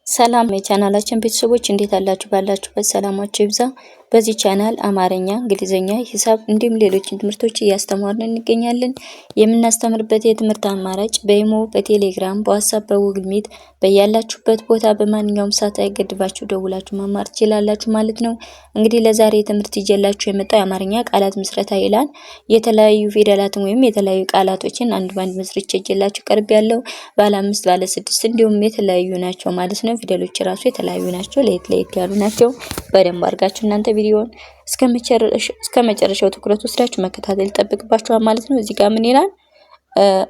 ሰላም የቻናላችን ቤተሰቦች፣ እንዴት አላችሁ? ባላችሁበት ሰላማችሁ ይብዛ። በዚህ ቻናል አማርኛ፣ እንግሊዝኛ፣ ሂሳብ እንዲሁም ሌሎችን ትምህርቶች እያስተማርን እንገኛለን። የምናስተምርበት የትምህርት አማራጭ በኢሞ፣ በቴሌግራም፣ በዋትሳፕ፣ በጉግል ሚት በያላችሁበት ቦታ በማንኛውም ሰዓት አይገድባችሁ ደውላችሁ መማር ትችላላችሁ ማለት ነው። እንግዲህ ለዛሬ ትምህርት ይዤላችሁ የመጣው የአማርኛ ቃላት ምስረታ ይላል። የተለያዩ ፊደላትን ወይም የተለያዩ ቃላቶችን አንድ ባንድ መስርቼ ይዤላችሁ ቀርቤያለሁ። ባለ አምስት፣ ባለ ስድስት እንዲሁም የተለያዩ ናቸው ማለት ነው። ፊደሎች ራሱ የተለያዩ ናቸው፣ ለየት ለየት ያሉ ናቸው። በደንብ አድርጋችሁ እናንተ ቪዲዮውን እስከ መጨረሻው ትኩረት ወስዳችሁ መከታተል ይጠበቅባችኋል ማለት ነው። እዚህ ጋር ምን ይላል?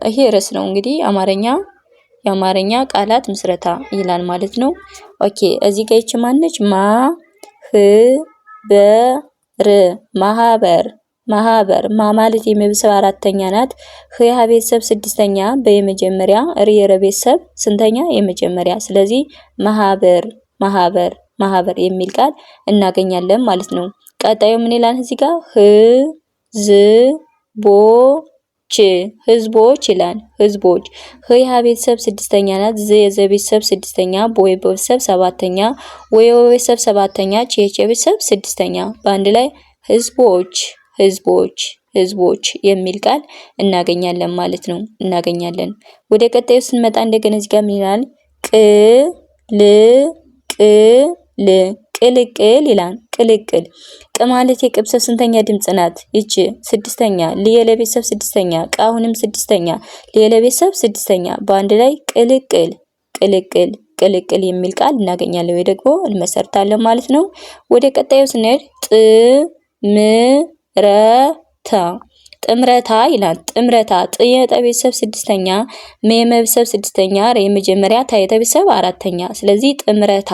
ይሄ ርዕስ ነው እንግዲህ የአማርኛ ቃላት ምስረታ ይላል ማለት ነው። Okay፣ እዚህ ጋር ይቺ ማነች? ማ ህ በ ር ማህበር፣ ማህበር። ማ ማለት የመ ቤተሰብ አራተኛ ናት። ህ የሀ ቤተሰብ ስድስተኛ፣ በ የመጀመሪያ፣ ር የረ ቤተሰብ ስንተኛ? የመጀመሪያ። ስለዚህ ማህበር፣ ማህበር፣ ማህበር የሚል ቃል እናገኛለን ማለት ነው። ቀጣዩ ምን ይላል እዚህ ጋር? ህ ዝ ቦ ች ህዝቦች ይላል። ህዝቦች። ህ የሀ ቤተሰብ ስድስተኛ ናት። ዝ የዘ ቤተሰብ ስድስተኛ፣ ቦ የበ ቤተሰብ ሰባተኛ፣ ወ የወ ቤተሰብ ሰባተኛ፣ ች የቸ ቤተሰብ ስድስተኛ። በአንድ ላይ ህዝቦች፣ ህዝቦች፣ ህዝቦች የሚል ቃል እናገኛለን ማለት ነው። እናገኛለን። ወደ ቀጣዩ ስንመጣ እንደገና እዚህ ጋር ምን ይላል? ቅ ል ቅ ል ቅልቅል ይላል። ቅልቅል። ቅ ማለት የቅ ቤተሰብ ስንተኛ ድምጽ ናት? ይቺ ስድስተኛ። ል የለ ቤተሰብ ስድስተኛ። ቅ አሁንም ስድስተኛ። ል የለ ቤተሰብ ስድስተኛ። በአንድ ላይ ቅልቅል፣ ቅልቅል፣ ቅልቅል የሚል ቃል እናገኛለን ወይ ደግሞ እንመሰርታለን ማለት ነው። ወደ ቀጣዩ ስንሄድ ጥ ም ረ ታ ጥምረታ ይላል። ጥምረታ። ጥ የጠ ቤተሰብ ስድስተኛ፣ መ የመ ቤተሰብ ስድስተኛ፣ ረ የመጀመሪያ፣ ታ የተ ቤተሰብ አራተኛ። ስለዚህ ጥምረታ፣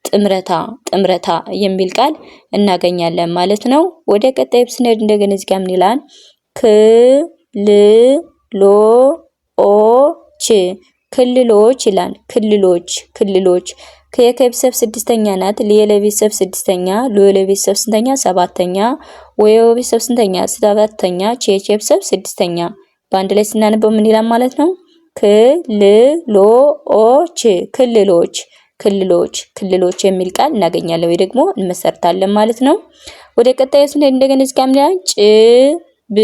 ጥምረታ፣ ጥምረታ የሚል ቃል እናገኛለን ማለት ነው። ወደ ቀጣዩ ስንሄድ እንደገና እዚህ ጋር ምን ይላል? ክ ል ሎ ኦ ች ክልሎች ይላል። ክልሎች፣ ክልሎች። ከ የከ ቤተሰብ ስድስተኛ ናት። ል የለ ቤተሰብ ስድስተኛ፣ ሎ የለ ቤተሰብ ስንተኛ? ሰባተኛ። ወ የወ ቤተሰብ ስንተኛ? ሰባተኛ። ች የቸ ቤተሰብ ስድስተኛ። በአንድ ላይ ስናነበው ምን ይላል ማለት ነው? ክልሎች፣ ክልሎች፣ ክልሎች፣ ክልሎች የሚል ቃል እናገኛለን ወይ ደግሞ እንመሰርታለን ማለት ነው። ወደ ቀጣዩ ስንሄድ እንደገና እዚህ ጋር ምን ይላል? ጭ ብ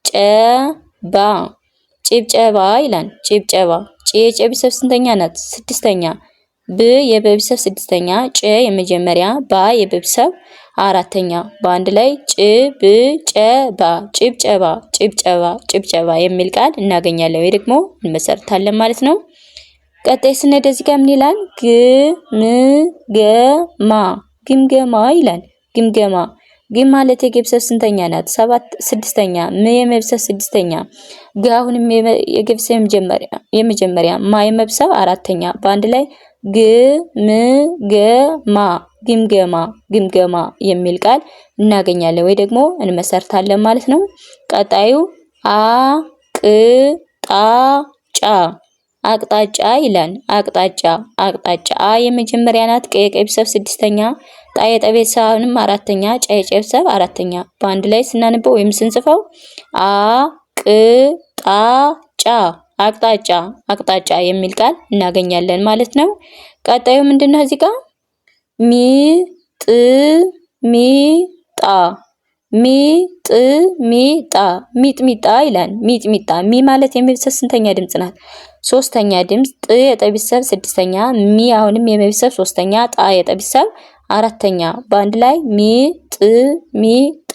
ጨ ባ ጭብጨባ ይላል። ጭብጨባ። ጭ የጨ ቤተሰብ ስንተኛ ናት? ስድስተኛ። ብ የበ ቤተሰብ ስድስተኛ፣ ጨ የመጀመሪያ፣ ባ የበ ቤተሰብ አራተኛ። በአንድ ላይ ጭ ብ ጨ ባ ጭብጨባ፣ ጭብጨባ፣ ጭብጨባ የሚል ቃል እናገኛለን ወይ ደግሞ እንመሰርታለን ማለት ነው። ቀጣይ ስንሄድ እዚህ ጋር ምን ይላል? ግምገማ፣ ግምገማ ይላል። ግምገማ። ግ ማለት የገ ቤተሰብ ስንተኛ ናት? ሰባት ስድስተኛ። ም የመ ቤተሰብ ስድስተኛ። ገ አሁንም የገ ቤተሰብ የመጀመሪያ፣ ማ የመ ቤተሰብ አራተኛ። በአንድ ላይ ግምገማ፣ ግምገማ፣ ግምገማ የሚል ቃል እናገኛለን ወይ ደግሞ እንመሰርታለን ማለት ነው። ቀጣዩ አቅጣጫ፣ አቅጣጫ ይላል። አቅጣጫ፣ አቅጣጫ። አ የመጀመሪያ ናት። ቀ የቀ ቤተሰብ ስድስተኛ፣ ጣ የጠ ቤተሰብ አሁንም አራተኛ፣ ጫ የጨ ቤተሰብ አራተኛ። በአንድ ላይ ስናነበው ወይም ስንጽፈው አ ቅ ጣ ጫ አቅጣጫ፣ አቅጣጫ የሚል ቃል እናገኛለን ማለት ነው። ቀጣዩ ምንድነው? እዚህ ጋር ሚ ጥ ሚ ጣ ሚ ጥ ሚ ጣ ሚጥሚጣ ይላል። ሚጥሚጣ። ሚ ማለት የመ ቤተሰብ ስንተኛ ድምጽ ናት? ሶስተኛ ድምጽ። ጥ የጠ ቤተሰብ ስድስተኛ፣ ሚ አሁንም የመ ቤተሰብ ሶስተኛ፣ ጣ የጠ ቤተሰብ አራተኛ። በአንድ ላይ ሚ ጥ ሚ ጣ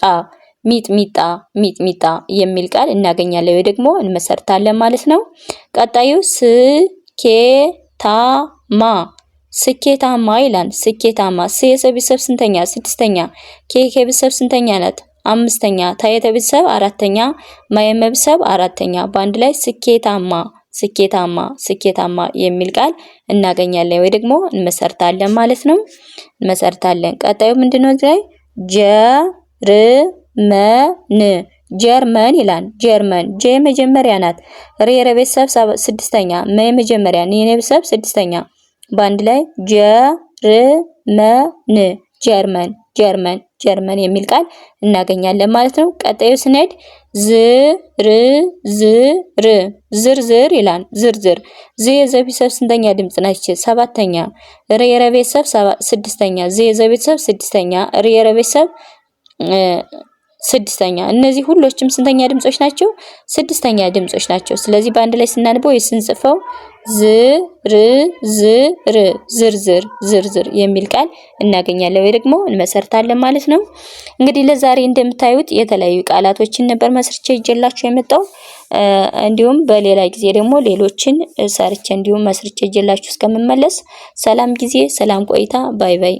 ሚጥሚጣ፣ ሚጥሚጣ የሚል ቃል እናገኛለን ወይ ደግሞ እንመሰርታለን ማለት ነው። ቀጣዩ ስኬታማ፣ ስኬታማ ይላል። ስኬታማ። ስ የሰ ቤተሰብ ስንተኛ? ስድስተኛ። ኬ የከ ቤተሰብ ስንተኛ ናት? አምስተኛ። ታ የተ ቤተሰብ አራተኛ፣ ማ የመ ቤተሰብ አራተኛ። በአንድ ላይ ስኬታማ፣ ስኬታማ፣ ስኬታማ የሚል ቃል እናገኛለን ወይ ደግሞ እንመሰርታለን ማለት ነው። እንመሰርታለን። ቀጣዩ ምንድነው? እዚህ ላይ ጀርመን፣ ጀርመን ይላል። ጀርመን። ጀ የመጀመሪያ ናት። ር የረ ቤተሰብ ስድስተኛ፣ መ የመጀመሪያ፣ ን የነ ቤተሰብ ስድስተኛ። በአንድ ላይ ጀርመን፣ ጀርመን፣ ጀርመን ጀርመን የሚል ቃል እናገኛለን ማለት ነው። ቀጣዩ ስንሄድ ዝ ር ዝ ር ዝርዝር ይላል። ዝርዝር ዝ የዘ ቤተሰብ ስንተኛ ድምጽ ነች? ሰባተኛ። ር የረ ቤተሰብ ስድስተኛ። ዝ የዘ ቤተሰብ ስድስተኛ። ር የረ ቤተሰብ ስድስተኛ። እነዚህ ሁሎችም ስንተኛ ድምጾች ናቸው? ስድስተኛ ድምጾች ናቸው። ስለዚህ በአንድ ላይ ስናነበው ወይ ስንጽፈው ዝ ር ዝ ር ዝርዝር ዝርዝር የሚል ቃል እናገኛለን ወይ ደግሞ እንመሰርታለን ማለት ነው። እንግዲህ ለዛሬ እንደምታዩት የተለያዩ ቃላቶችን ነበር መስርቼ ይዤላችሁ የመጣው። እንዲሁም በሌላ ጊዜ ደግሞ ሌሎችን ሰርቼ እንዲሁም መስርቼ ይዤላችሁ እስከምመለስ ሰላም ጊዜ፣ ሰላም ቆይታ። Bye bye።